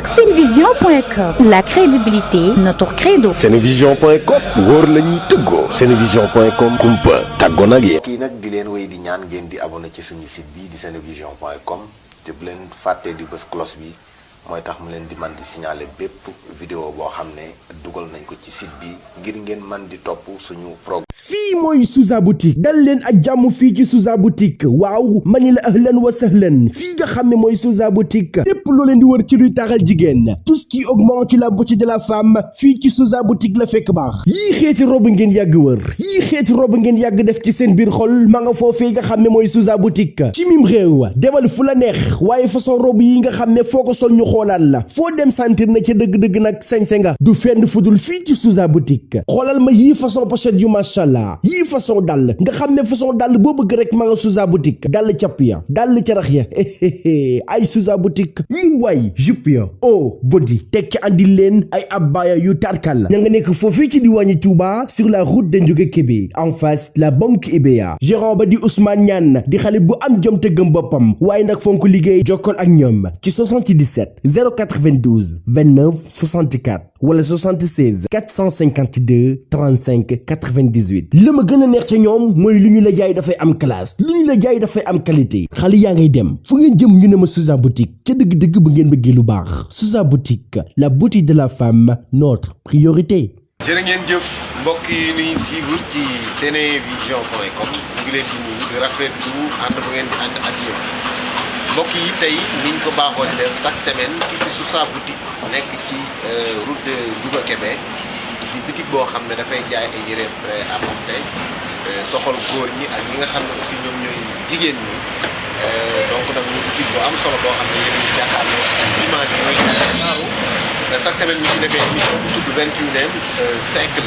ak senevision.com. La crédibilité, notre credo. senevision.com wóor la ñuy tëggoo. senevision.com kumpa tàggoo nag yéen. kii nag di leen wéy di ñaan ngeen di abonné ci suñu site bi di senevision.com te bu leen fàttee di bës cloche bi mooy tax mu leen di man di signaler bépp vidéo boo xam ne dugal nañ ko ci site bi ngir ngeen man di topp suñu programme. fii mooy Souza boutique dal leen ak jàmm fii ci Souza boutique waaw mani la ahlan wa sahlan fii nga xam ne mooy Souza boutique lépp loo leen di wër ci luy taxal jigéen tout ce qui augmente la beauté de la femme fii ci Souza boutique la fekk baax yii xeeti robe ngeen yàgg wër yii xeeti robe ngeen yàgg def ci seen biir xol ma nga foofee nga xam ne mooy Souza boutique ci mim réew demal fu la neex waaye façon robe yi nga xam ne foo ko sol ñu xoolaat la foo dem sentir na ca dëgg-dëgg nag sañse nga du fenn fudul fii ci Souza boutique xoolal ma yii façon pochette yu machallah yii façon dàll nga xam ne façon dàll boo bëgg rek ma nga Souza boutique dàll capp ya dàll carax ya ay Souza boutique mu waay jupe ya oh body tekki andil leen ay abaya yu tarkal ña nga nekk foofii ci diwaani Touba sur la route de Ndiouga Kébé en face la banque EBA gérant ba di Ousmane Niane di xale bu am jom te gëm boppam waaye nag fonk liggéey jokkoon ak ñoom ci 77 092 29 64 wala 76 452 35 98 li ma gën a neex ca ñoom mooy lu ñu la jaay dafay am classe lu ñu la jaay dafay am qualité xale yaa ngay dem fu ngeen jëm ñu ne ma Souza boutique ca dëgg-dëgg bu ngeen bëggee lu baax Souza boutique la beauté de la femme notre priorité. jërë ngeen jëf mbokk yi ñuy suivre ci senevision.com ngi leen di nuyu di rafetlu ànd bu ngeen di ànd ak ñoom mbokk yi tey niñ ko baaxoo di def chaque semaine fii ci Souza boutique nekk ci route de Ndiouga Kébé di boutique boo xam ne dafay jaay ay yére prêt-à-porter soxal góor ñi ak ñi nga xam ne aussi ñoom ñooy jigéen ñi donc nag ñu boutique bu am solo boo xam ne yéen a ngi jàkkaarloo image yi mooy chaque semaine ñu ci defee émission bu tudd 21e siècle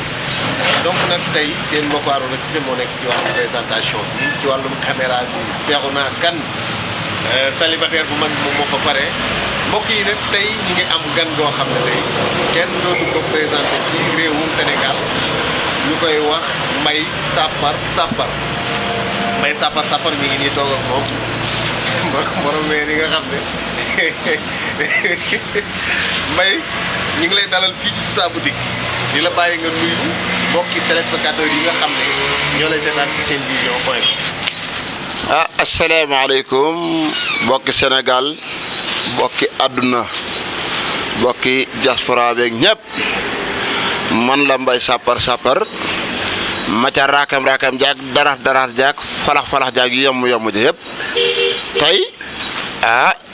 donc nag tey seen mbokk Arouna Cissé moo nekk ci wàllum présentation bi ci wàllum caméra bi Cheikhouna Kane célibataire bu mag moom moo ko pare mbokk yi nag tey ñu ngi am gan goo xam ne tey kenn dootu ko présenté ci réewum Sénégal ñu koy wax Mbaye Sapar Sapar Mbaye Sapar Sapar mi ngi nii toog ak moom morom yi nga xam ne Mbaye ñu ngi lay dalal fii ci Souza boutique di la bàyyi nga nuyu mbokki téléspectateurs yi nga xam ne ñoo lay seetaan ci senevision.com. asalaamaaleykum mbokki Sénégal mbokki àdduna mbokki diaspora beeg ñëpp man la Mbaye Sapar Sapar maca raakam jaag darax jaag falax jaag yu yomb ji yëpp tey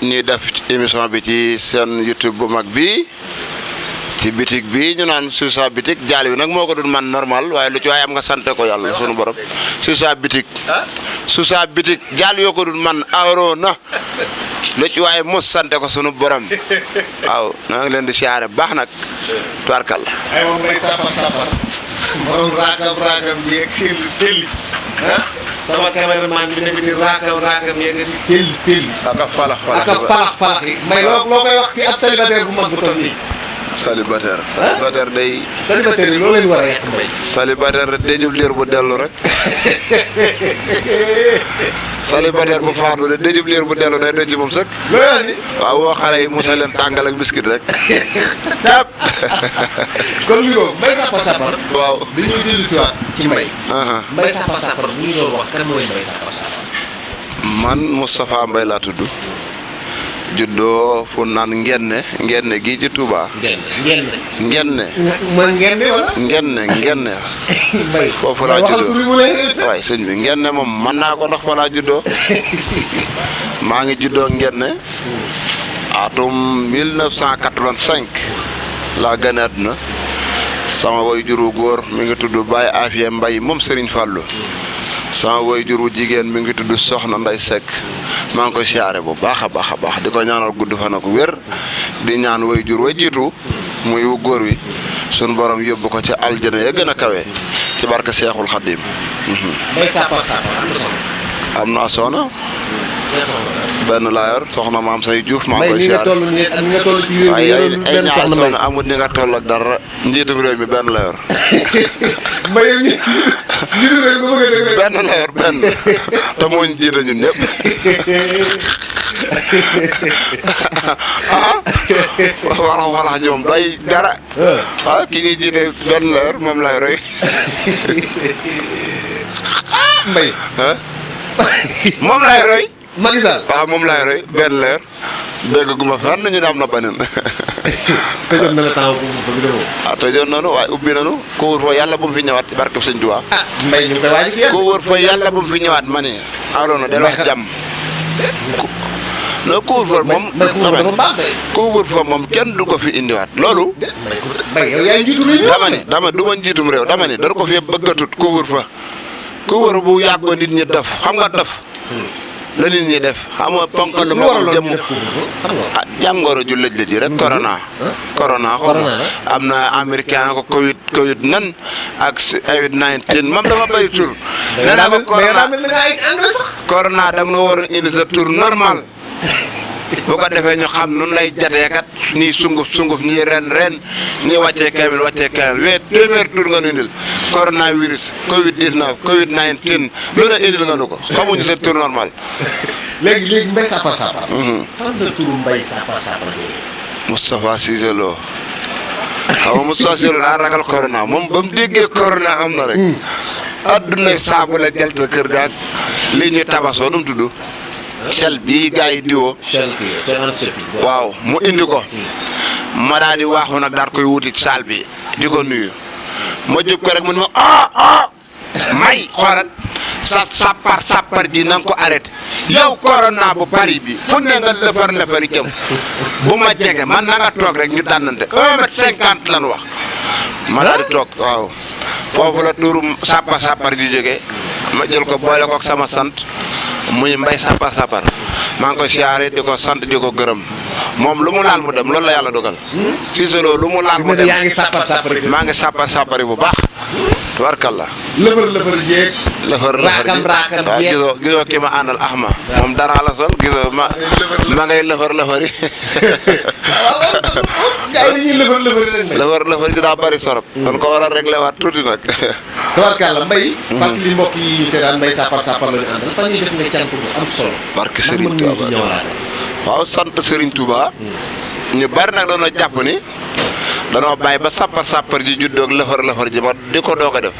ñuy def émission bi ci seen YouTube bu mag bi ci bitik bi ñu naan Souza bitik jaal bi nag moo ko doon man normal waaye lu ci waaye am nga sante ko yàlla sunu borom Souza bitik jaal yoo ko doon man Arouna lu ci waaye mos sante ko sunu borom waaw na ngi leen di siyaare baax nag tubarkalla ay moom Mbaye Sapar moom raakam yeeg telli sama cameraman bi nekk ni raakam yeeg telli aka falax yi may loo koy wax ki ab célibataire bu mag bu toll nii célibataire day célibataire yi loo leen war a yàq Mbaye célibataire déjub liir bu dellu rek célibataire bu faatu de déjub liir bu dellu day doy ci moom sëkk waaw woo xale yi musa leen tàngal ak biscuit rek tap kon li ko Mbaye Sapar waaw dañuy dellu si waat ci Mbaye Mbaye Sapar bu ñu doon wax kan mooy Mbaye Sapar man Moustapha Mbaye laa tudd juddoo fu naan ngenne gi ci Touba. ngenne. man ngenne wala. ngenne. Mbaye foofu laa juddoo waaye sëñ bi ngenne moom mën naa ko ndax fa laa juddoo maa ngi juddoo ngenne atum 1985 laa gane àdduna sama way juru góor mi ngi tudd Baye Afia Mbaye moom Serigne Fallou sama way juru jigéen mi ngi tudd Soxna Nday Seck maa ngi koy siyaare bu baax a baax di ko ñaanal gudd fan ak wér di ñaan way jur way jiitu muy wu góor wi sun borom yóbbu ko ci aljana ya gën a kawe ci barke Seexul Xaddim. Mbaye Sapar am naa soxna benn laa yor soxna maam say Diouf maa ngi koy siyaare ak ni nga toll ci réew mi yoroon benn soxna Mbaye amul ni nga toll ak dara njiitum réew mi benn la yor Mbaye njiitu réew mi bëgg a dégg benn la yor benn te moo ñu jiite ñun ñëpp wala ñoom day dara ki ngi jiite benn leer moom lay roy Mbaye moom lay roy Macky Sall waaw moom lay roy benn leer dégg gu ma fenn ñu ne am na beneen tëjoon na la temps bu bi demoo tëjoon nañu waaye ubbi nañu ko wër fa yàlla bu mu fi ñëwaat ci barke Sëñ Tuubaa Mbaye ñu ngi koy waaj a ko wër fa yàlla bu mu fi ñëwaat ma ne aloona del wax jàmm non couvre-feu moom dafa baax de couvre-feu moom kenn du ko fi indiwaat loolu Mbaye yow yaay njiitu réew mi dama du ma njiitum réew dama ne dañ ko fi bëggatut couvre-feu couvre bu yàggoo nit ñi def xam nga def la nit ñi def xam nga ponkal lu ma jëm jàngoro ju lëj lëj rek corona am na américain ko covid nan ak covid 19 moom dama bëri tur nee naa ko corona da nga war a indi sa tur normal bu ko defee ñu xam nun lay jatee kat nii sunguf ñii ren ñii wàccee kaamil wee téeméer tur nga nu indil coronavirus covid 19 covid 19 lu ne indil nga nu ko xamuñu sa tur normal léegi Mbaye Sapar fan la turu Mbaye Sapar Moustapha Cissé Lo xaw ma Moustapha Cissé Lo daa ragal corona moom ba mu déggee corona am na rek adduna saabu la jël sa kër gaag lii ñuy tabasoo nu mu tudd sel bii gars yi diwoo waaw mu indi ko ma daal di waaxu nag daal koy wuti ci saal bi di ko nuyu ma jub ko rek mu ne ma may xoolal sa sappar ji na nga ko arrêté yow corona bu bari bi fu ne nga lëfari jëm bu ma jege man na nga toog rek ñu dànnante 1m50 lan wax ma daal di toog waaw foofu la turu sappar ji jógee ma jël ko boole ko ak sama sant muy Mbaye Sapar maa ngi koy siyaare di ko sant di ko gërëm moom lu mu laal mu dem loolu la yàlla dogal Cissé Lo lu mu laal mu dem yaa ngi sapar maa ngi sapar bu baax tubarkalla lëfër jeeg raakam jeeg gisoo ki ma àndal Axma moom dara la sol gisoo ma ngay lëfër yi gars yi dañuy lëfër yi daa bari sorop kon ko war a réglé waat tuuti nag tubarkalla Mbaye fàttali mbokk yi ñu seetaan Mbaye Sapar la ñu àndal fan yii def nga cant bu am solo barke Serigne Touba waaw sant Serigne Touba ñu bari nag doon jàpp ni danoo bàyyi ba sapar ji juddoog lëfër ji ma di ko doog a def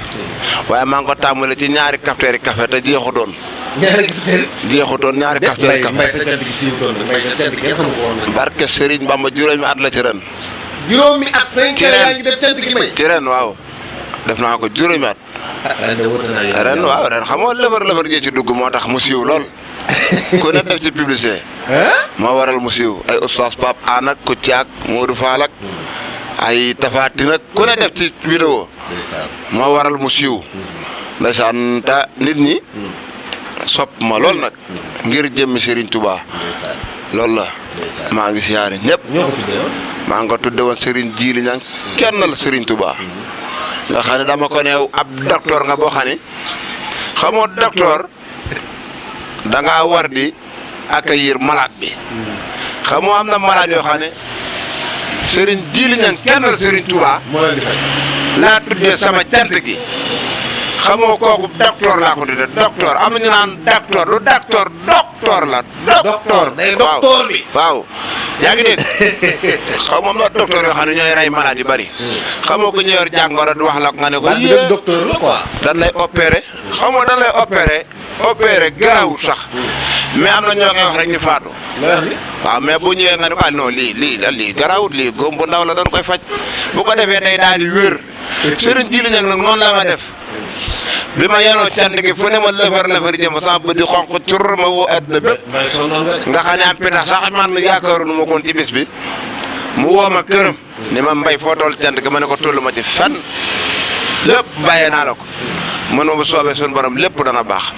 waaye maa ngi ko tàmbale ci ñaari cafetière café te jeexutoon ñaari cafetière café Mbaye sa cant gi siiwutoon na Mbaye sa cant gi kenn xamu ko woon barke Serigne Bamba juróomi at la ci ren yaa ngi def cant gi Mbaye ci ren waaw def naa ko juróomi at ren waaw ren xam nga lëfër ji ci dugg moo tax mu siiw lool ku ne def ci publicité moo waral mu siiw ay oustaz Pape An ak ku caag Modou Fall ak ay tafaati nag ku ne def ci vidéo moo waral mu siiw ndeysaan ta nit ñi sopp ma lool nag ngir jëmmi Serigne Touba loolu la maa ngi siyaare ñëpp maa ngi ko tudde woon Serigne Djili Niang kenn la Serigne Touba nga xam ne dama ko neew ab docteur nga boo xam ne xamoo docteur da ngaa war di accueillir malade bi xamoo am na malade yoo xam ne Serigne Djili Niang kenn la Serigne Touba laa tuddee sama cant gi xamoo kooku docteur laa ko tuddee docteur am ñu naan docteur lu docteur la docteur bi waaw yaa ngi dégg xaw moom la docteur yoo xam ne ñooy rey malade yu bari xamoo ko ñu yor jàngoro di wax la ko nga ne ko yéen docteur la quoi dan lay opéré xamoo dan lay opéré garawut sax mais am na ñoo koy wax rek ñu faatu waaw mais bu ñëwee nga ne ko non lii garawut lii góom bu ndaw la dañ koy faj bu ko defee day daal di wér Serigne Djili Niang nag noonu la ma def bi ma yenoo cant gi fu ne ma lëfër jëm sama bët di xonq cur ma woo àdduna bépp nga xam ne am pitax sax man yaakaaroon ma koon ci bis bi mu woo ma këram ni ma Mbaye foo toll cant gi ma ne ko tollu ma ci fenn lépp bàyyee naa la ko mën ma bu soobee suñu borom lépp dana baax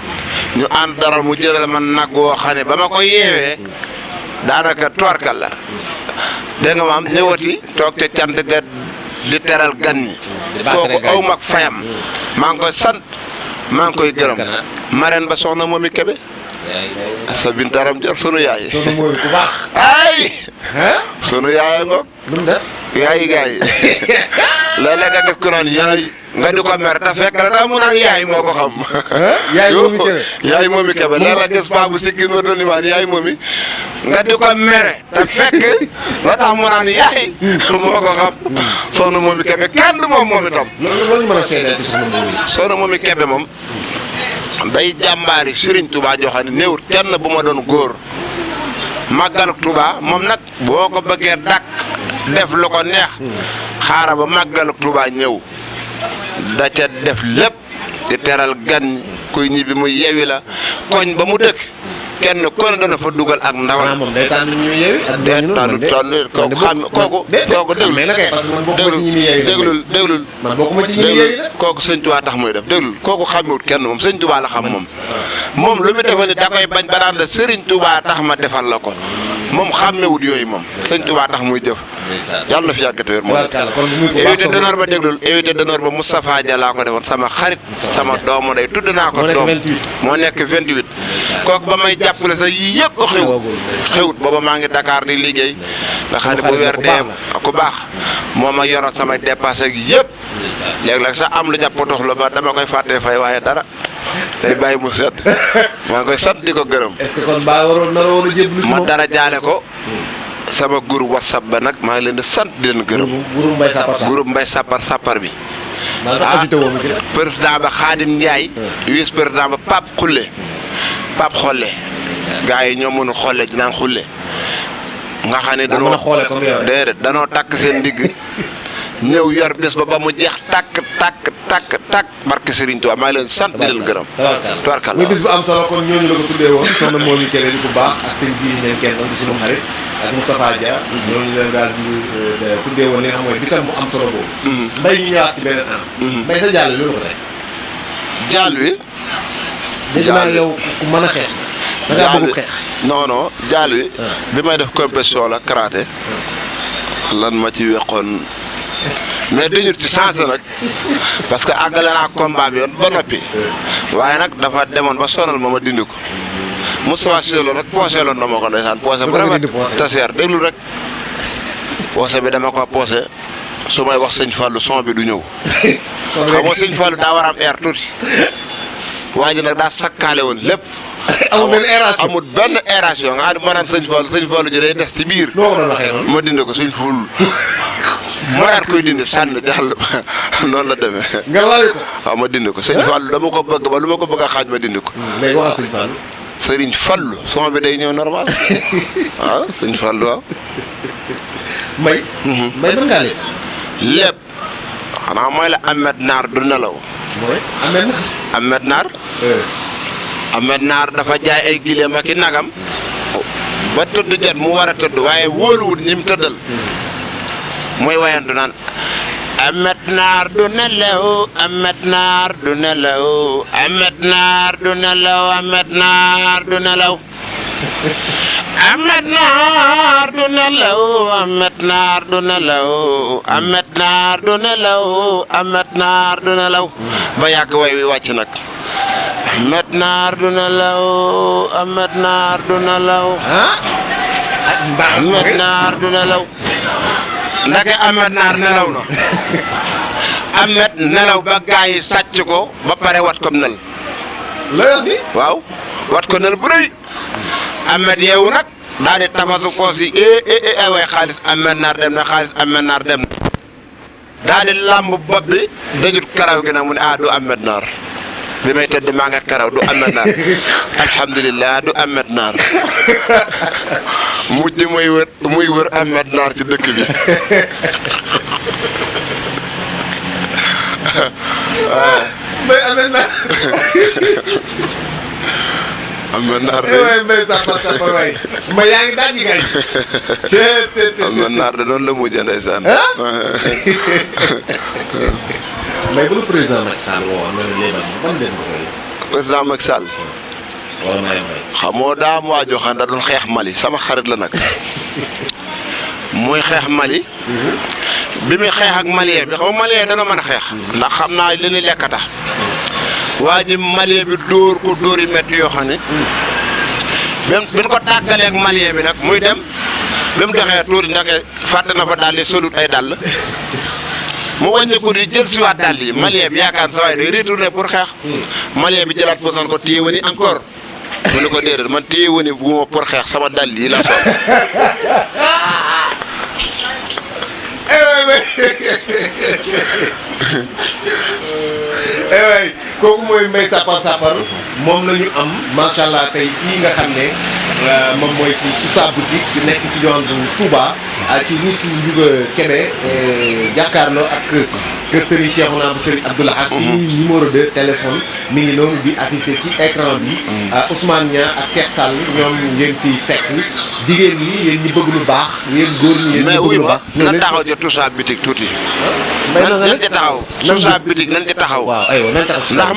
ñu ànd dara mu jëlal man nag woo xam ne ba ma ko yeewee daanaka toorkal la dégg nga ma am ñëwati toog ca cant ga di teral gan ñi kooku aw mag fayam maa ngi koy sant maa ngi koy gërëm marraine ba soxna Momi Kébé sa bintaram jor sunu yaay soxna Momi ku baax ay sunu yaay ngoog lu mu def yaay léeg-léeg nga gis ko naan yaay nga di ko mer te fekk na daa mu naan yaay moo ko xam. yaay moomi kebe léeg la gis paa bu sikki no doni maan yaay moomi nga di ko mere te fekk la tax mu naan yaay moo ko xam. soxna moomi kebe kenn du moom itam. loolu mën a seedeel ci soxna moomi. soxna moomi kebe moom day jàmbaari Serigne Touba joxane néewut kenn bu ma doon góor màggalu Touba moom nag boo ko bëggee dàkk def lu ko neex xaaral ba màggalu Touba ñëw da ca def lépp di teral gan kuy ñibbi mu yewi la koñ ba mu dëkk kenn ku ne dana fa dugal ak ndawal. moom day tànn ñu yewi ak tànn kooku xam kooku déglu mais nag parce que man bokkuma ci ñi ni yewi déglul man bokkuma ci ñi ni yewi nag kooku sëñ Tuubaa tax muy def déglul kooku xamewut kenn moom sëñ Tuubaa la xam moom lu mu defa ni da koy bañ ba naan la Sëriñ Tuubaa tax ma defal la ko moom xàmmewut yooyu moom sëñ Tuubaa tax muy jëf yàlla na fi yàggate wér moom invité d'honneur ba déglul invité d'honneur ba Moustapha Dia laa ko defoon sama xarit sama doomu day tudd naa ko doom moo nekk 28 kooku ba may jàppale sa yii yëpp xewut booba maa ngi Dakar di liggéey nga xam ne bu weer dee ku baax moo ma yoroon samay dépassé gi yëpp léeg-léeg sax am lu jàppatox la ba dama koy fàttee fay waaye dara tey bàyyi mu set maa ngi koy sant di ko gërëm. est-ce que kon baa waroon a jébbalu ci moom ma dara jaale ko sama groupe WhatsApp ba nag maa ngi leen di sant di leen gërëm. groupe Mbaye Sapar bi. président ba Khadim Ndiaye. vice président ba Pape Kholle. gars yi ñoo mënul xolle dinaan xulle. nga xam ne danoo déedéet danoo takk seen ndigg ñëw yor bés ba mu jeex takk barke Serigne Touba maa ngi leen sant di leen gërëm. tubarkalla muy bis bu am solo kon ñooñu la ko tuddee woon soxna Momy Kébé di bu baax ak seen ji neen kenn di sunu xarit ak Moustapha Dia ñooñu leen daal di tuddee woon li nga xam mooy bisam bu am solo boobu. mbay ñu ñëwaat ci beneen anam. mbay sa jàll loolu ko tey. jàll wi. dégg naa yow ku mën a xeex. da ngaa bëgg xeex. non jàll wi. bi may def compétition la karaté. lan ma ci weqoon. mais dañu ci changé nag parce que àggale naa combat bi yoon ba noppi waaye nag dafa demoon ba sonal ma dindi ko Moustapha Cissé Lo nag poosé loon na ma ko ndeysaan poosé bu rafet taseer déglu rek poosé bi dama ko poosé su may wax sëñ Fallou son bi du ñëw xam nga sëñ Fallou daa war a am air tuuti waa ji nag daa sakkaale woon lépp amul benn aération nga xam ne ma naan sëñ Fallou ji day def ci biir ma dindi ko suñ ful moo daat koy dindi sànni jàll noonu la demee. nga laaj ko. waaw ma dindi ko sëñ Fallou dama ko bëgg ba lu ma ko bëgg a xaaj ma dindi ko. léegi waxal sëñ Fallou. Sëriñ Fallou son bi day ñëw normal waaw sëñ Fallou waaw. Mbaye. Mbaye mën ngaa lépp. lépp xanaa mooy la Ahmed Naar du nelaw. mooy Ahmed Naar. Ahmed Naar. Ahmed Naar dafa jaay ay gileem ak i nagam. ba tëdd jot mu war a tëdd waaye wóoluwut ñi mu tëddal. mooy wayantu naan Ahmed Naar du nelaw Ahmed Naar du nelaw Ahmed Naar du nelaw Ahmed Naar du nelaw Ahmed Naar du nelaw Ahmed Naar du nelaw Ahmed Naar du nelaw Ahmed Naar du nelaw ba yàgg way wi wàcc nag Ahmed Naar du nelaw Ahmed Naar du nelaw Ahmed Naar du nelaw ndake Ahmed Naar nelaw na Ahmed nelaw ba gaa yi sàcc ko ba pare wat ko nel la ni waaw wat ko nel bu rëy Ahmed yeewu nag daal di tafatu poos yi way xaalis Ahmed Naar dem na xaalis Ahmed Naar dem na daal di làmb bopp bi dajut karaw gi nag mu ne du Ahmed Naar bi may tëdd maa nga karaw du Ahmed Naar alhamdulilah du Ahmed Naar mujj muy wër Ahmed Naar ci dëkk bi Mbaye Ahmed Naar Ahmed Naar de waay Mbaye sapar waay Mbaye yaa ngi daaj gaay Ahmed Naar de noonu la mujjee ndeysaan Mbaye bu la président Macky Sall woo na la léebal ban den nga koy président Macky Sall wala Mbaye xamoo daa am waa joo xam ne da doon xeex Mali sama xarit la nag muy xeex Mali bi muy xeex ak malien bi xam nga malien dana mën a xeex ndax xam naa li ñuy lekk tax waa ji malien bi dóor ko dóor yi métti yoo xam ne bi ñu ko tàggalee ak malien bi nag muy dem bi mu doxee tuuti ndake fàtte na fa daal di solut ay dàll mu wàññeeku di jël si waat dàll yi malien bi yaakaar sa waay day retourné pour xeex malien bi jëlaat posan ko téye wani encore mu ne ko déedéet man téye wani bu ma pour xeex sama dàll yi la sol kooku mooy Mbaye Sapar moom la ñu am macha allah tey fii nga xam ne moom mooy ci Sousa boutique nekk ci diwaan bu Touba ci route Ndiouga Kébé jàkkaarloo ak kër Serigne Cheikhouna bu Serigne Abdou Lahad suñuy numéro de téléphone mi ngi noonu di affiché ci écran bi Ousmane Niang ak Cheikh Sall ñoom ngeen fi fekk jigéen ñi yéen ñi bëgg lu baax yéen góor ñi yéen ñi bëgg lu baax na taxaw ci Sousa boutique tuuti nañ ci taxaw Sousa boutique nañ ci taxaw waaw aywa nañ taxaw ndax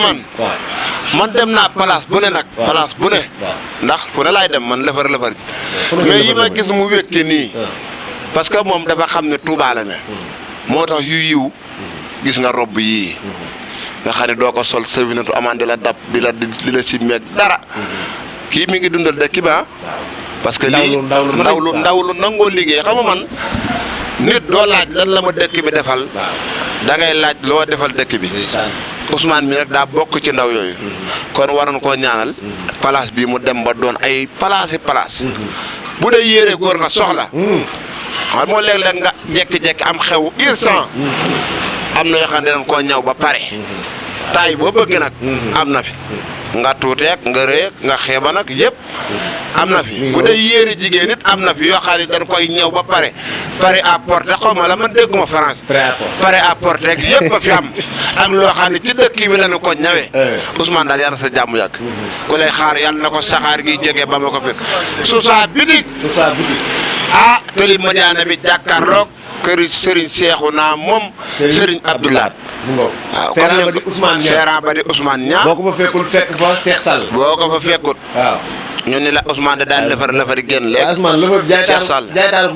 man dem naa place bu ne nag place bu ne ndax fu ne laay dem man lëfar ji mais yi ma gis mu wékki nii parce que moom dafa xam ne Touba la ne moo tax yu yiw gis nga robb yii nga xam ne doo ko sol sëwinatu amaan di la dab di la simmeeg dara kii mi ngi dundal dëkk ba parce que lii ndaw lu nangoo liggéey xam nga man nit doo laaj lan la ma dëkk bi defal da ngay laaj loo defal dëkk bi Ousmane mi nag daa bokk ci ndaw yooyu kon waroon koo ñaanal place bii mu dem ba doon ay place bu dee yére góor nga soxla xam moo léeg-léeg nga jekki-jekki am xew instant am na yoo xam ne dinañ koo ñaw ba pare taay boo bëgg nag am na fi nga tuuteek nga rëyeek nga xeeba nag yëpp am na fi bu dee yéeri jigéen it am na fi yoo xam ne dañ koy ñëw ba pare à porter xaw ma la man dégguma France pare à porter rek yëpp a fi am ak loo xam ne ci dëkk bi lañu ko ñawee Ousmane daal yàlla sa jàmm yàgg ku lay xaar yàlla na ko saxaar gi jógee ba ma ko fekk Sousa boutique ah tëli Madiana bi jàkkaarloog kër Serigne Cheikhouna moom Serigne Abdou Lahad waaw seeraan ba di Ousmane Niang boo ko fa fekkul fekk fa Cheikh Sall boo ko fa fekkut waaw ñu ne la Ousmane daal lëfar génn léegi Ousmane lëfar jaay taar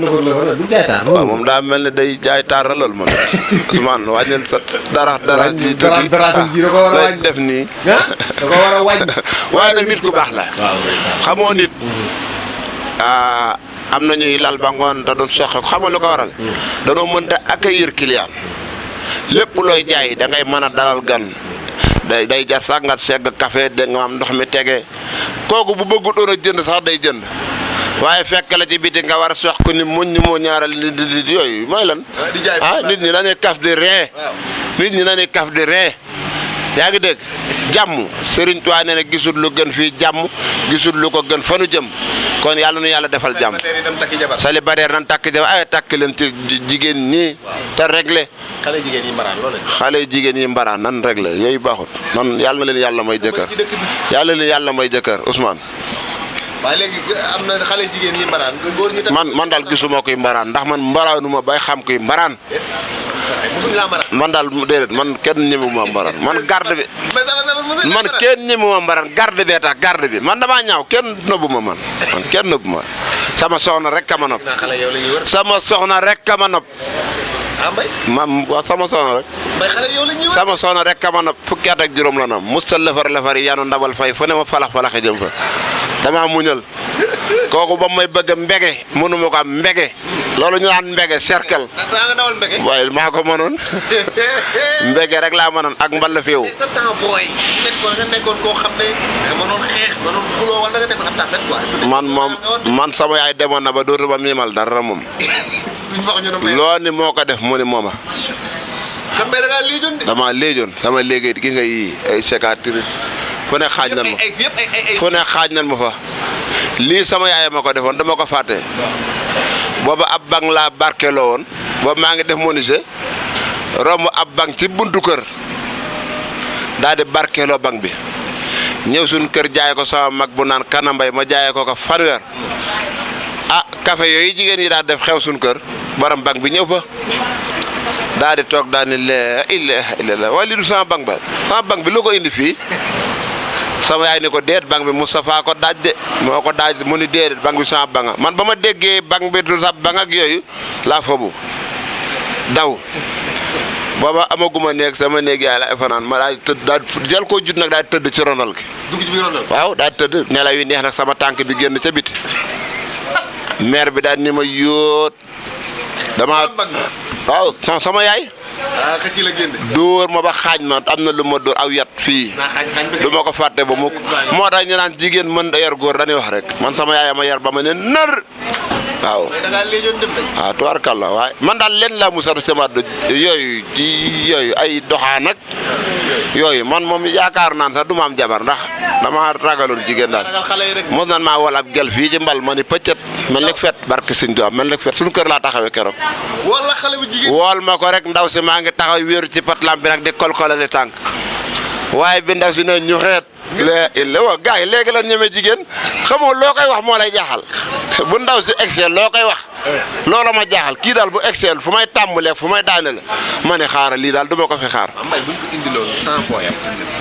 du jaay taar waaw moom daa mel ne day jaay taar la loolu man Ousmane wàññil sa dara ji da ko war a wàññi def nii da ko war a wàññi waaye nag nit ku baax la xamoo nit am na ñuy lal ba ngoon da doon soxe xamal lu ko waral danoo mënta accueillir client lépp looy jaay da ngay mën a dalal gan day jar sax nga segg café da nga am ndox mi tege kooku bu bëggu doon a jënd sax day jënd waaye fekk la ci biti nga war a sox ko ni muñ ni moo ñaaral nit yooyu mooy lan nit ñi dañuy kaf di ree yaa ngi dégg jàmm Serigne Touba nee na gisul lu gën fii jàmm gisul lu ko gën fanu jëm kon yàlla nu yàlla defal jàmm célibataire nan takk jabar ay takk leen ci jigéen ñi te réglé xale jigéen yi mbaraan nan réglé yooyu baaxut man yàlla na leen yàlla may jëkkër Ousmane waaye léegi am na xale jigéen yi mbaraan góor ñi man daal gisuma koy mbaraan ndax man mbaraanuma bay xam koy mbaraan man daal déedéet man kenn ñemewuma mbaraan man garde bi man kenn ñemewuma mbaraan garde bee tax garde bi man damaa ñaaw kenn nëbbuma man kenn nëbbuma sama soxna rek ka ma nopp sama soxna rek ka ma nopp sama soxna rek ka ma nopp fukki at ak juróom la nam mustal lafar yi yanu ndabal fay fu ne ma falaxe jëm fa dama muñal kooku ba may bëgg mbege mënuma ko am mbege loolu ñu naan mbege cercle waaye maa ko mënoon mbege rek laa mënoon ak mbal féew sa temps booy nekkoon koo xam ne mënoon xeex mënoon xuloo wala nga nekk ab tapet quoi man sama yaay demoon na ba dootuma miimal dara moom loo ni moo ko def mu ni mooma dama léejoon sama léegi gi nga yii ay cicatrices fu ne xaaj nan ma fa lii sama yaay ma ko defoon dama ko fàtte booba ab bang laa barkeloo woon booba maa ngi def menuisier romb ab bang ci buntu kër daal di barkeloo bang bi ñëw suñ kër jaay ko sama mag bu naan kanambay ma jaayee ko fanweer café yooyu jigéen yi daal def xew suñ kër borom bang bi ñëw fa daal di toog daal ni la ilaha waaye lii du sama bang bi lu ko indi fii sama yaay ni ko déet bang bi Moustapha ko daaj de moo ko daaj mu ni déedéet bang bi sama banga man ba ma déggee bang bi du sa bang ak yooyu laa fobu daw booba amaguma néeg sama néeg yaay la fanaan ma daal tëdd daal jël koo jut nag daal tëdd ci ronal gi dugg ci biir ronal waaw daal tëdd nelaw yi neex nag sama tànk bi génn ca biti maire bi daal ni ma yóot dama waaw sama yaay ah ka ci la génne. dóor ma ba xaañ ma am na lu ma dóor aw yat fii. du ma ko fàtte ba mu moo tax ñu naan jigéen mën da yar góor dañuy wax rek man sama yaay ma yar ba ma ne nër waaw. da ngaa léejoon dem de. waaw tubaarkàlla waaye man daal leen laa musatu sama yooyu ay doxaan ak yooyu man moom yaakaar naan sax du ma am jabar ndax dama ragaloon jigéen daal. mos nan maa wol ab gel fii ci mbal ma ni pëccët mel ni fet barke Sëñ Tuubaa mel ni fet suñu kër laa taxawee keroog. wala xale bu jigéen. wool ma ko rek ndaw si maa ngi taxaw wéeru ci patlam bi nag di kolkolali tànk waaye bi ndaw si ne ñu xeet. wa gars yi léegi lan ñeme jigéen xamoo loo koy wax moo lay jaaxal bu ndaw si excel loo koy wax loola ma jaaxal kii daal bu excel fu may tàmbalee fu may daane la ma ne xaaral lii daal du ma ko fi xaar. Mbaye bu ñu ko indiloon temps booyam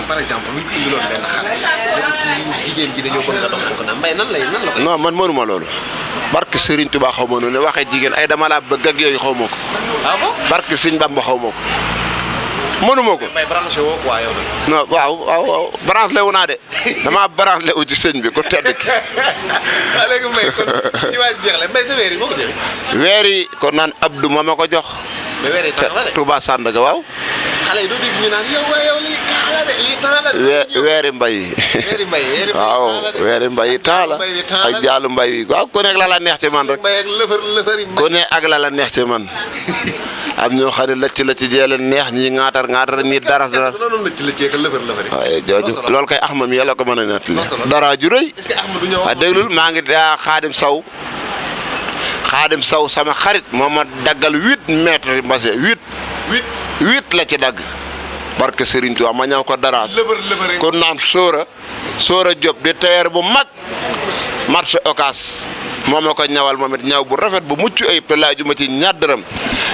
par exemple bu ñu ko indiloon benn xale léegi kii jigéen ji dañoo bëgg nga doxal ko nag Mbaye nan la koy. non man mënuma loolu barke Serigne Touba xaw ma noonu waxee jigéen ay dama laa bëgg ak yooyu xaw ma ko. ah bon barke Serigne Bamba xaw ma ko. mënuma ko Mbaye branché woo quoi yow nag. non waaw branché wu naa de damaa branché wu ci sëñ bi ku tedd ki. waaw léegi Mbaye kon ci waa jeexle Mbaye sa weer yi moo ko jëlee. weer yi kon naan Abdou ma ko jox. mais weer yi temps la de. Touba Sandaga waaw. xale yi doo dégg ñu naan yow lii temps la de lii temps la de. weeri mbay. weeri mbay waaw weeri mbay temps la ak jaalu mbay wi waaw ku nekk la la neex ci man rek. mbay ak lëfër yi ku ne ak la la neex ci man. am ñoo xam ne lëcc jee leen neex ñi ŋaatar ñi dara. waaye jooju loolu kay Axma mi yàlla ko mën a nettali. dara ju rëy. waaw déglul maa ngi Xaadim Saw sama xarit moo ma daggal 8 mètres mbase 8 la ci dagg. barke Serigne Touba ma ñaw ko dara. kon naan Sóora Diop di tailleur bu mag marché Ocass moo ma ko ñawal moom it ñaw bu rafet bu mucc ayib te laajuma ci ñaar dërëm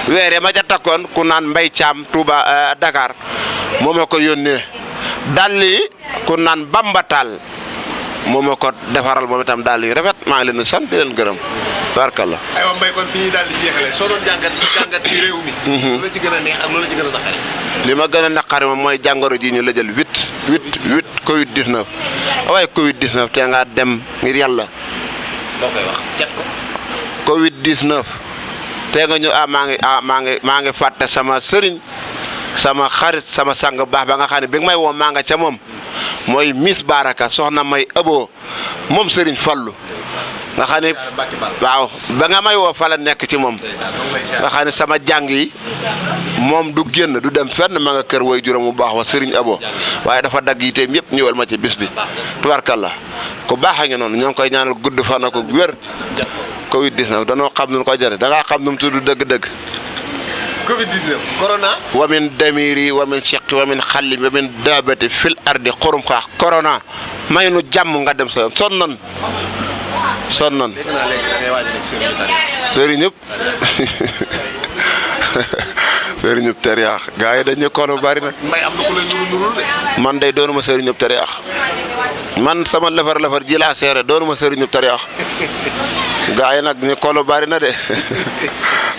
weere ma ca takkoon ku naan Mbay Caam Touba Dakar moo ma ko yónnee dàll yi ku naan Bamba Tall moo ma ko defaral moom itam dàll yi rafet maa ngi leen di sant di leen gërëm barkalla. aywa Mbaye kon fi ñuy daal di jeexalee soo doon jàngat ci réew mi. lu la ci gën a neex ak lu la ci gën a naqari. li ma gën a naqari moom mooy jàngoro ji ñu la jël 8 Covid 19 waaye Covid 19 te nga dem ngir yàlla. boo koy wax jet ko. Covid 19 te nga ñu maa ngi fàtte sama sëriñ sama xarit sama sang baax ba nga xam ne bi nga may woo maa nga ca moom mooy Miss Baraka soxna may ëboo moom sëriñ Fallu nga xam ne waaw ba nga may woo fa la nekk ci moom nga xam ne sama jàng yi moom du génn du dem fenn ma nga kër way juróom bu baax wa sëriñ abo waaye dafa dagg yiteem yëpp ñëwal ma ci bis bi tubarkalla ku baax a ngi noonu ñoo ngi koy ñaanal gudd fan ak wér. Covid 19 danoo xam nu ko jëre da ngaa xam nu mu tudd dëgg-dëgg. Covid 19 corona. wa min damiri wa min shiqi wa min xalli wa min daabati fil ardi xurum xaax corona may nu jàmm nga dem sa yoon sonn nan. dégg naa léegi da ngay waaj a nekk sëriñ ñëpp sëriñ ñëpp teriyaax gars yi dañu kono bari nag. Mbaye am na ku lay nurul de. man day doonuma sëriñ ñëpp teriyaax man sama lafar ji laa seere doonuma sëriñ ñëpp teriyaax gars yi nag ñu kono bari na de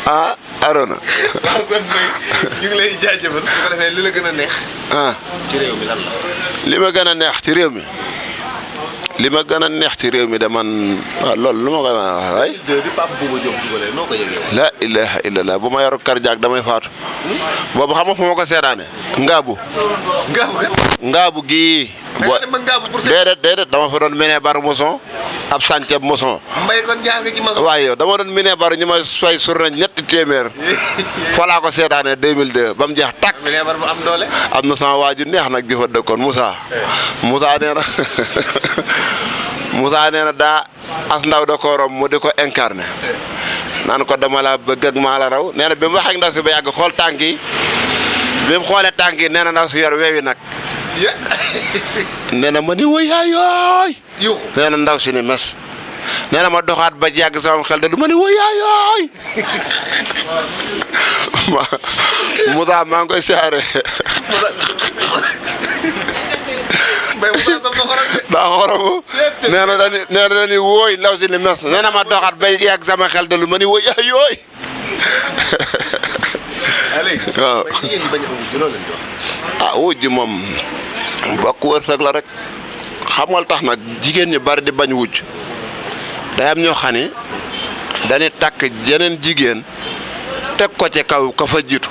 ah Arona. waaw kon Mbaye ñu ngi lay jaajëfal su ko defee li la gën a neex. ci réew mi lan la. li ma gën a neex ci réew mi. li ma gën a neex ci réew mi de man waaw loolu lu ma koy wax waay. di Pape Bouba Diop dugalee noo ko yëgee. la ilaha illallah bu ma yor cardiaque damay faatu. boobu xam nga fu ma ko seetaane. Ngaabu gii. déedéet dama fa doon mine bar moson ab sànceeb moson. Mbaye kon jaar nga ci maçon. waaye yow dama doon mine bar ñu ma fay sur nañ ñetti téeméer. fa laa ko seetaane 2002 ba mu jeex tàkk. mine bar bu am doole. am na sama waaju neex nag di fa dëkkoon Moussa. Moussa nee na Moussa nee na daa as ndaw da ko rom mu di ko incarné naan ko dama la bëgg ak maa la raw nee na bi mu wax ak ndaw si ba yàgg xool tànk yi bi mu xoolee tànk yi nee na ndaw si yor weewi nag nee na ma ni woyaayooy nee na ndaw si ni mes nee na ma doxaat ba yàgg sama xel de du ma ni woyaayooy Moussa maa ngi koy siyaare daa xoromu nee na dañuy wooy ndaw si ni mes nee na ma doxaat ba yàgg sama xel de lu ma ni woyaayooy waaw wujj moom bokk wërsëg la rek xamal tax nag jigéen ñi bari di bañ wujj day am ñoo xam ne dañuy takk yeneen jigéen teg ko ci kaw ka fa jiitu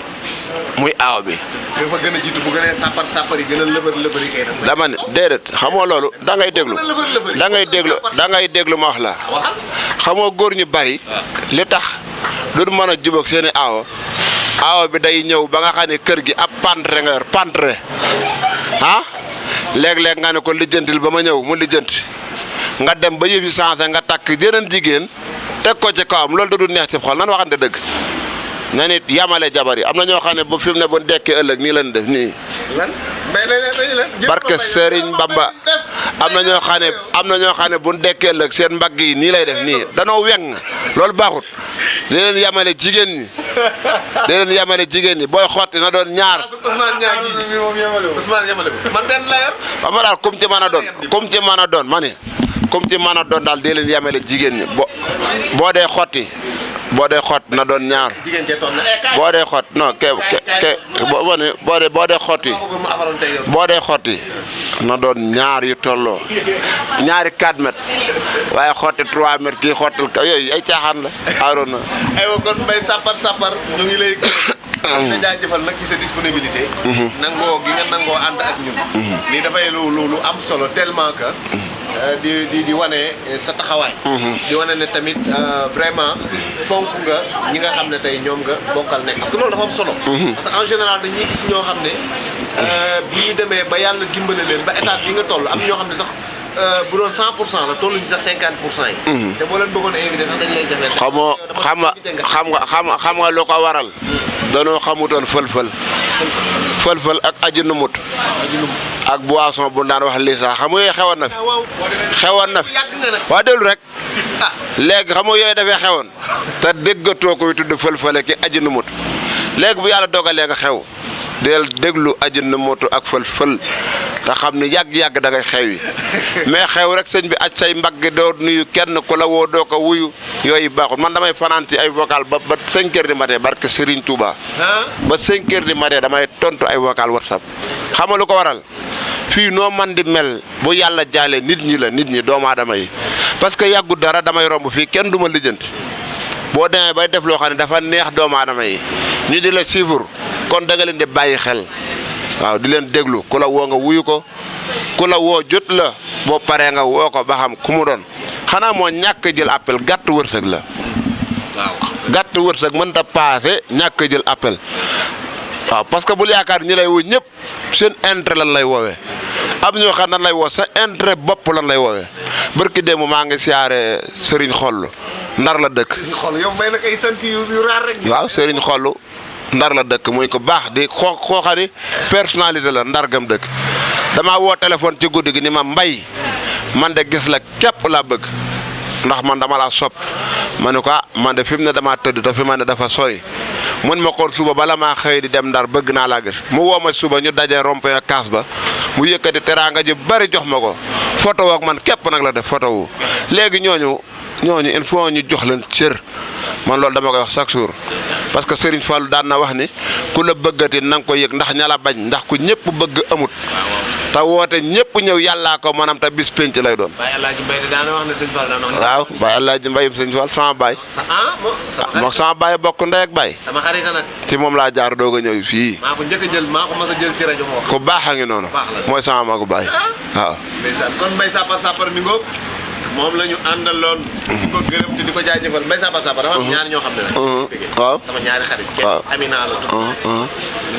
muy aaw bi. nga fa gën a jiitu bu gënee sàppar yi gën a lëbër yi kay nag. dama ne déedéet xamoo loolu da ngay déglu da ngay déglu ma wax la xamoo góor ñu bari li tax lu mën a jubóog seeni aawo bi day ñëw ba nga xam ne kër gi ab pantre nga yor pantre ah léeg-léeg nga ne ko lijjantil ba ma ñëw mu lijjanti nga dem ba yëf yi changé nga takk jeneen jigéen teg ko ci kawam loolu da du neex ci xol nan waxante dëgg na nit yamale jabar yi am na ñoo xam ne bu fi mu ne bu dekkee ëllëg nii lañ def nii. lan barke Serigne Bamba am na ñoo xam ne bu dekkee ëllëg seen mbagg yi nii lay def nii danoo weng loolu baaxut di leen yamale jigéen ñi booy xotti na doon ñaar. Ousmane yamale ko man benn la yor. xam nga daal kum ci mën a doon ma ne kum ci mën a doon daal di leen yamale jigéen ñi boo dee xotti na doon ñaar. boo dee xott non boo dee xotti na doon ñaar yu tolloo ñaari 4 mètres waaye xotti 3 mètres kii xottil ka yooyu ay caaxaan la aaroon na. aywa kon Mbaye Sapar ñu ngi lay nga jaajëfal nag ci sa disponibilité. nangoo gi nga nangoo ànd ak ñun. lii dafay lu am solo tellement que. di wane sa taxawaay. di wane ne tamit vraiment fonk nga ñi nga xam ne tey ñoom nga bokkal nekk parce que loolu dafa am solo. parce que en général dañuy gis ñoo xam ne bu ñu demee ba yàlla dimbale leen ba étape bi nga toll am ñoo xam ne sax bu doon 100% la tolluñ ci sax 50% yi. te boo leen bëggoon a invité sax dañ lay jafe. xam nga lu ko waral. danoo xamutoon fël-fël ak aji numut ak boisson bu daan wax lii sax xam nga yooyu xewoon na fi waa déglu rek léegi xam nga yooyu dafay xewoon te déggatoo koy tudd fël-fële ki aji numut léegi bu yàlla dogalee nga xew del déglu aji numutu ak fël-fël te xam ni yàgg-yàgg da ngay xew yi mais xew rek sëñ bi aj say mbagg doo nuyu kenn ku la woo doo ko wuyu yooyu baaxul man damay fanaan ci ay vocal ba 5 heures du matin barke Serigne Touba ba 5 heures du matin damay tontu ay vocal WhatsApp xam nga lu ko waral fii noo man di mel bu yàlla jaalee nit ñi doomu aadama yi parce que yàggu dara damay romb fii kenn du ma lijjanti boo demee bay def loo xam ne dafa neex doomu aadama yi ñu di la suivre kon da nga leen di bàyyi xel waaw di leen déglu ku la woo nga wuyu ko ku la woo jot la boo paree nga woo ko ba xam ku mu doon xanaa moo ñàkk jël appel gàtt wërsëg la waaw gàtt wërsëg mënta paase ñàkk jël appel waaw parce que bul yaakaar ñi lay woo ñëpp seen intérêt lan lay woowee am ñoo xam nan lay woo sa intérêt bopp lan lay woowee barki démb maa ngi siyaare Serigne Xollu Ndar la dëkk. yow may na kay sant yu raar rek. waaw Serigne Xollu Ndar la dëkk muy ko baax di xooxani personnalité la Ndar gam dëkk damaa woo téléphone ci guddi gi ni ma Mbay man de gis la képp laa bëgg ndax man dama laa sopp ma ne ko man de fi mu ne damaa tëdd te fi ma ne dafa sori mun ma kon suba bala maa xëy di dem Ndar bëgg naa laa gis mu woo ma suba ñu daje rompe kaas ba mu yëkkati teraanga ji bari jox ma ko photo ak man képp nag la def photo wu léegi ñooñu il faut ñu jox leen cër man loolu dama koy wax chaque jour parce que Serigne Fallou daan na wax ni ku la bëggati na nga ko yëg ndax ña la bañ ndax ku ñëpp bëgg amut te woote ñëpp ñëw yàllaa ko maanaam te bis penc lay doon. Baye El Hadj Mbaye de daan na wax ne Sëñ Fall daan na wax. waaw Baye El Hadj Mbaye Sëñ Fall sama baay. moom sama baay bokk ndey ak baay. sama xarit nag. ci moom laa jaar doog a ñëw fii. maa ko njëkk a jël maa ko mas a jël ci rajo ma wax. ku baax a ngi noonu. mooy sama magu baay waaw. ndeysaan kon Mbaye Sapar mi ngoog moom la ñu àndaloon. di ko gërëm te di ko jaajëfal Mbaye Sapar dafa am ñaari ñoo xam ne nag. waaw sama ñaari xarit. waaw kenn Amina la tudd. ñu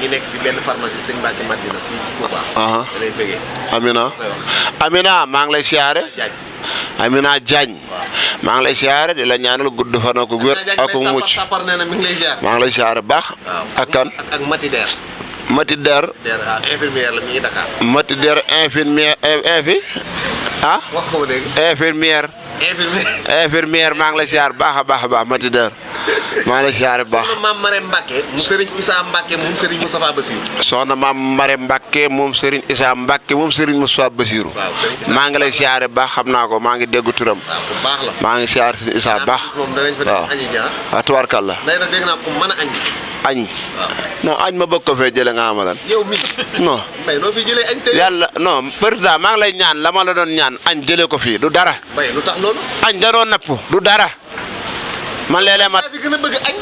ngi nekk di benn pharmacie Sëñ Mbacke Madina fii ci Touba. da lay bëggee. Amina maa ngi lay siyaare. Amina Diagne maa ngi lay siyaare di la ñaanal gudd fan ak wér ak mucc. Sapar nee na mi ngi lay siyaare. maa ngi lay siyaare baax. ak kan ak Mati Der. Mati Der. infirmière la mi ngi Dakar. Mati Der infirmière wax ko léegi. infirmière maa ngi lay siyaare baax a baax Mati Der maa ngi lay siyaare baax. soxna maam Marème Mbacke mu Serigne Issa Mbacke moom Serigne Moustapha Bassirou. soxna maam Marème Mbacke moom Serigne Issa Mbacke moom Serigne Moustapha Bassirou. maa ngi lay siyaare baax xam naa ko maa ngi dégg turam. waaw bu baax la. maa ngi siyaare si Issa baax. moom danañ fa def añi ja. waaw tubaarkalla. léegi nag dégg naa ko mën a añ. añ. non añ ma bëgg ko fee jëlee nga amalan. yow mi non. Mbaye noo fi jëlee añ tey. yàlla non président maa ngi lay ñaan la ma la doon ñaan añ jëlee ko fii du dara. Mbaye lu tax loolu. añ da doon napp du dara. man léeg-léeg ma fi gën a bëgg añ.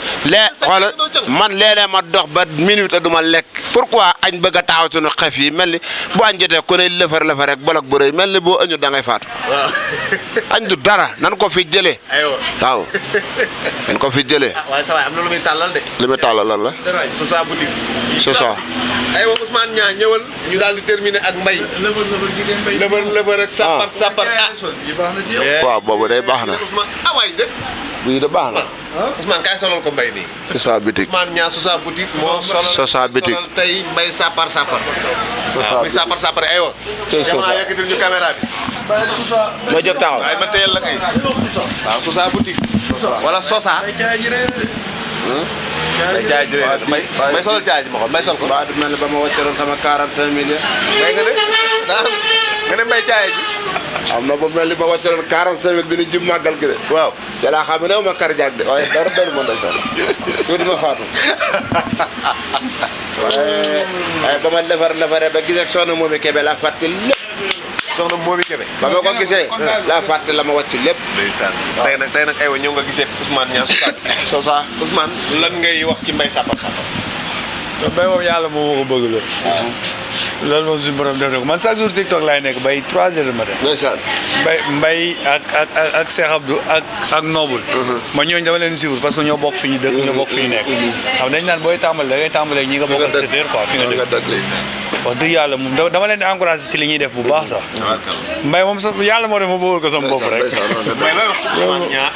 xoolal man léeg-léeg ma dox ba minute te du ma lekk pourquoi añ bëgg a taxaw suñu xef yi mel ni bu añ jotee ku ne lëfar rek bolok bu rëy mel ni boo añu da ngay faatu. waaw. añ du dara nan ko fi jëlee. aywa waaw nan ko fi jëlee. waaye sa waay am na lu muy tàllal de. li muy tàllal lan la. Sosa boutique. Sosa. aywa Ousmane Niang ñëwal ñu daal di terminer ak mbay. lëfër ak sapar waaw boobu day baax na. Ousmane waay dëkk. bii de baax na. Ousmane kaay solal ko mbay nii. Sosa boutique. Ousmane Niang Sosa boutique moo solal. Sosa boutique solal tey mbay sapar. waaw muy sapar aywa. tey Sosa jamono yëkkatil ñu caméra bi. ma jóg taxaw. waaye ma teyal la kay. waaw Sosa boutique. wala Sosa. day jaay jërëjëf may solal jaay ji ma xool may sol ko. waaw du mel ne ba ma wàcceeloon sama 45 millions. ngay nga ne daa am nga ne mbay jaay ji. am na ba mel ni ba wàcceeloon 45 millions bi ni jub màggal gi de. waaw. te laa xam ne ma cardiaque de waaye dara doon ma ndeysaan tuuti ma faatu. waaye ba ma lefaree ba gis ak soxna Momi Kébé laa fàtte lépp. soxna Momi Kébé. ba ma ko gisee. laa fàtte la ma wàcc lépp. ndeysaan tey nag aywa ñëw nga gisee Ousmane Niang Sosa. Ousmane lan ngay wax ci mbay sapar. mbay moom yàlla moo ko bëgg loolu moom suñu borom def na ko man chaque jour TikTok laay nekk bay 3 heures du matin. ndeysaan. mbay ak Cheikh Abdou ak Noble. ma ñooñu dama leen suivre parce que ñoo bokk fi ñu dëkk ñoo bokk fi ñu nekk. xam dañ naan booy tàmbali da ngay tàmbalee ñi nga bokkal secteur quoi fi nga dëkk. wax dëgg yàlla moom dama leen di encouragé ci li ñuy def bu baax sax. mbay moom sax yàlla moo def ma bëggoon ko sama bopp rek. mbay looy wax ci Ousmane Niang.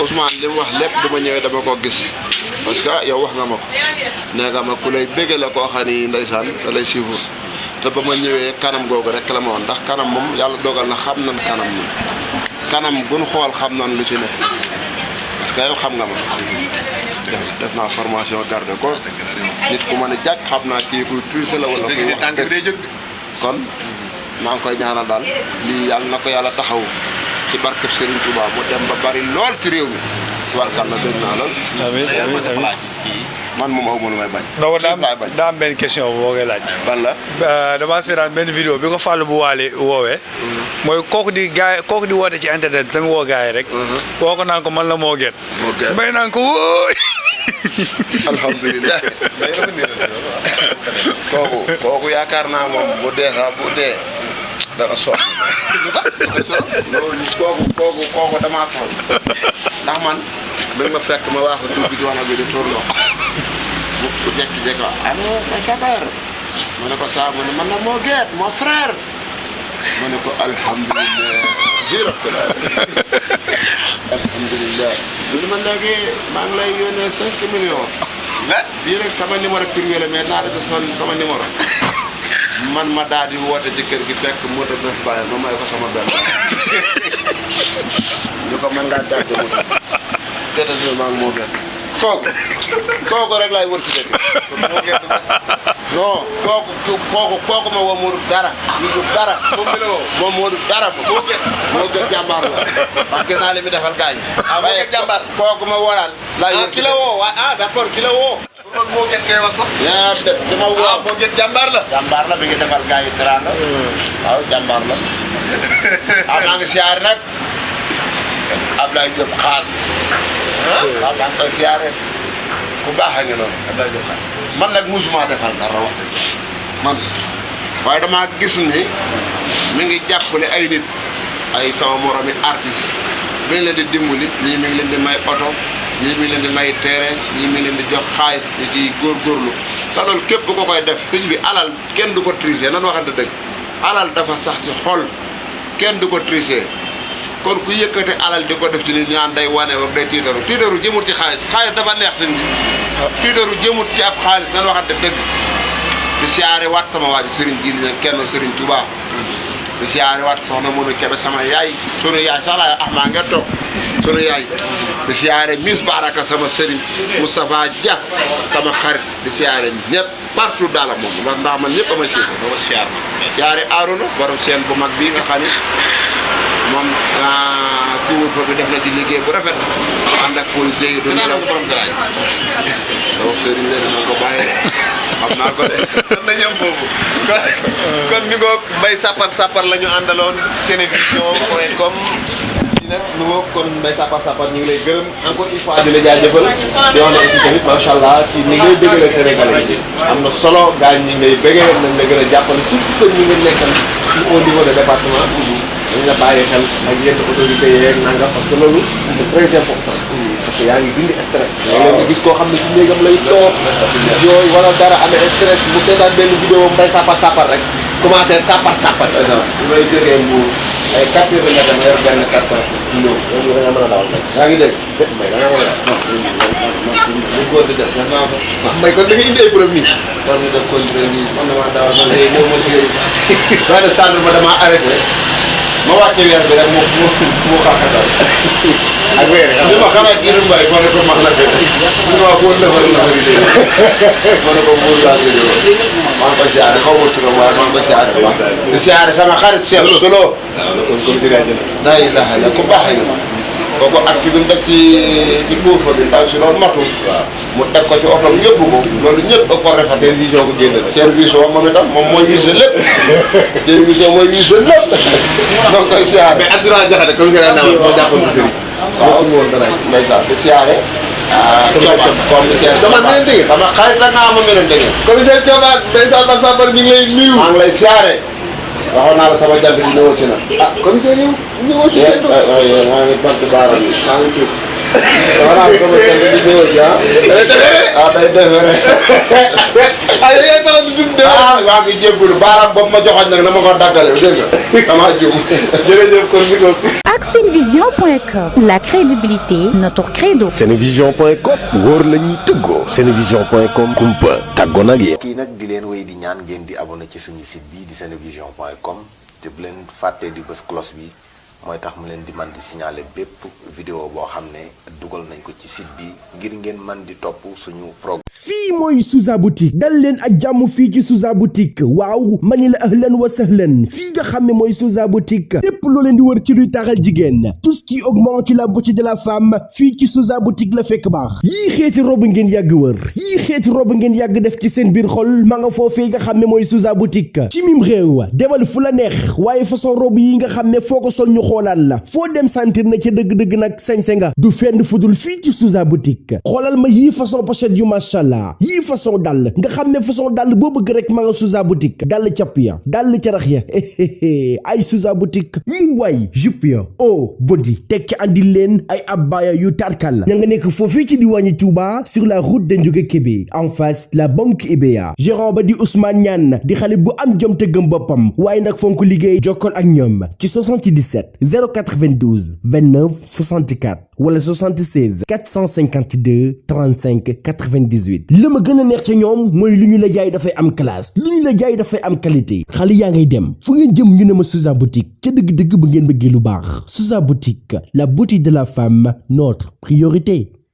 Ousmane li mu wax lépp dama ñëwee dama ko gis parce que yow wax nga ma ko nee nga ma ku lay bëgg la koo xam ni ndeysaan da lay suivre te ba ma ñëwee kanam googu rek la ma woon ndax kanam moom yàlla dogal na xam nañ kanam ni kanam gun xool xam nañ lu ci ne parce que yow xam nga ma def naa formation garde corps nit ku mën a jàkk xam naa kii kuy tuuse la wala kuy wax kon maa ngi koy ñaanal daal lii yàlla na ko yàlla taxaw ci barkeb Serigne Touba mu dem ba bari lool ci réew mi tubarkal la dégg naa lool. amiin man moom aw ma lu may bañ. donc daa am benn question boo koy laaj. ban la. damaa seetaan benn vidéo bi ko Fallou bu waale woowee. mooy kooku di woote ci internet bi tamit woo gars yi rek. woo ko naan ko man la moo gën. mbay naan ko wóoy. alhamdulilah. kooku yaakaar naa moom bu dee dara soog. kooku damaa toll ndax man bi ma fekk ma waaxu dugg ci wanag bi di tuur ndox bu jékki-jékki allo ma sabar ma ne ko saa mu ne man na moo geet moo frère ma ne ko alhamdulilah alhamdulilah lu ma léegi maa ngi lay yónnee 5 millions bii rek sama numéro privé la mais naa la son sama numéro man ma daal di woote ci kër gi fekk moto bi bàyyi ma may ko sama benn ñu ko mën ngaa gàddu moto déedéet maa ngi moo gën kooku rek laay wër ci dëkk moo gën non kooku ma woo moo dul dara ñu dul dara moom moo dul dara moo gën jàmbaar la parce que naa li mi defal gaañ moo gën jàmbaar kooku ma woo daal laay wër ki la woo d'accord ki la woo kon moo gën ngay wax sax yaa dëgg dama woo moo gën jàmbaar la mi ngi defal gaañ yi teraanga waaw jàmbaar la maa ngi siyaare nag Ablaye Diop xaas waaw maa ngi koy siyaare ku baax a ngi noonu Ablaye Diop xaas man nag musuma defal dara wax man waaye damaa gis ni mi ngi jàppale ay nit ay sama moromi artiste mi ngi leen di dimbali ñii mi ngi leen di may oto ñii mi ngi leen di may terrain ñii mi ngi leen di jox xaalis ñi ciy góorgóorlu te loolu képp ku koy def sëñ bi alal kenn du ko tricher nan waxante dëgg alal dafa sax ci xol kenn du ko tricher kon ku yëkkate alal di ko def ci nit ñaan day wane ak day tiitaru jëmut ci xaalis dafa neex sëñ bi tiitaru jëmut ci ab xaalis nan waxante dëgg di siyaare waat sama waa ji Serigne Jili nag kenn Serigne Touba di siyaare waat soxna Momi Kébé sama yaay sunu yaay sax laay maa ngeen toog sunu yaay di siyaare Miss Baraka sama Serigne Moustapha Dia sama xarit di siyaare ñëpp partout dans le monde ndax man ñëpp ama siyaare Arouna borom seen bu mag bii nga xam ni moom couvre-feu bi def na ci liggéey bu rafet ànd ak policiers yi doon nelaw borom daraay donc Serigne leen na ko bàyyi xam naa ko de na ñam boobu kon mi ngoog mbay sapar la ñu àndaloon senevision.com nag lu ma kon Mbaye Sapar Sapar ñu ngi lay gërëm encore une fois di la jaajëfal di wax ne aussi tamit macha allah ci ni ngay bëggee Sénégalais yi am na solo gars ñi ngay bëggee nañ la gën a jàppale surtout que ñi nga nekkal au niveau de département dañ la bàyyi xel ak yenn autorités yeeg nangam parce que loolu c'est très important parce que yaa ngi dindi stress léeg-léeg nga gis koo xam ne ci néegam lay toog yooyu wala dara amee stress mu seetaan benn vidéo Mbaye Sapar Sapar rek commencé sapar su may jógee mu ay 4 heures nga dem yor benn 400 ñëw loolu da nga mën a dawal rek yaa ngi dégg mais da nga mën a ñu ko di def may kon da nga indi ay preuve nii man ñu def contrôle nii man damaa dawal man léegi ñëw ma liggéey benn centre ma damaa arrêté ma wàcce weer bi rek mu xaaxatal ak weer yi ma xalaat kii rek mbay ma ne ko max la fekk ñu ma ko defal na bari dé ma ne ko muur laa gëj maa ngi ko siyaare xaw ma turam waaye maa ngi ko siyaare sama di siyaare sama xarit Cheikh Solo kon si rajo la ilaha illa ku baax la kooku ak ci bi mu def ci kuufa bi ndaw si loolu matul mu teg ko ci oto yëpp ko loolu ñëpp da ko rafet seen vision ko génne seen vision moom itam moom mooy visé lépp seen vision mooy visé lépp donc koy siyaare mais Abdoulaye Diakhaté comme si naa moo jàppoon ci sëriñ waaw su ma woon dara ndeysaan di siyaare commissaire dama ne leen dégg sama xarit la naa ma melen dégg commissaire Diomaye Mbaye Sapar Sapar mi ngi lay nuyu maa ngi lay siyaare waxoon naa la sama jant bi ñëwoo ci nag commissaire yow ñëwoo ci kenn maa ngi bant baaraam yi maa ngi tuut waxoon naa la sama jant bi ñëwoo ci day defere yow tax di dund waa ngi jéggulu baaraam boobu ma joxoon nag na ma ko daggale dégg nga dama juum jërëjëf kon mi ko ak senevision.com la crédibilité notre credo. senevision.com wóor la ñuy tëggoo. senevision.com kumpa tàggoo nag yéen. kii nag di leen wéy di ñaan ngeen di abonné ci suñu site bi di senevision.com te bu leen fàttee di bës cloche bi mooy tax mu leen di man di signaler bépp vidéo boo xam ne dugal nañ ko ci site bi ngir ngeen man di topp suñu programme. fii mooy Souza boutique dal leen ak jàmm fii ci Souza boutique waaw mani la ahlan wa sahlan fii nga xam ne mooy Souza boutique lépp loo leen di wër ci luy taxal jigéen tout ce qui augmente la beauté de la femme fii ci Souza boutique la fekk baax yii xeeti robe ngeen yàgg wër yii xeeti robe ngeen yàgg def ci seen biir xol ma nga foofee nga xam ne mooy Souza boutique ci mim réew demal fu la neex waaye façon robe yi nga xam ne foo ko sol ñu xoolaal la foo dem sentir na ca dëgg-dëgg nag sañse nga du fenn fudul fii ci Souza boutique xoolal ma yii façon pochette yu machallah yii façon dàll nga xam ne façon dàll boo bëgg rek ma nga Souza boutique dàll capp ya dàll carax ya ay Souza boutique mu waay jupe ya oh body teg ci andil leen ay abaya yu tarkal ña nga nekk foofii ci diwaani Touba sur la route de Ndiouga Kébé en face la banque IBA gérant ba di Ousmane Niane di xale bu am jom te gëm boppam waaye nag fonk liggéey jokkool ak ñoom ci 77 092 29 64 wala 76 452 35 98 li ma gën a neex ca ñoom mooy lu ñu la jaay dafay am classe lu ñu la jaay dafay am qualité xale yaa ngay dem fu ngeen jëm ñu ne ma Souza boutique ca dëgg-dëgg bu ngeen bëggee lu baax Souza boutique la beauté de la femme notre priorité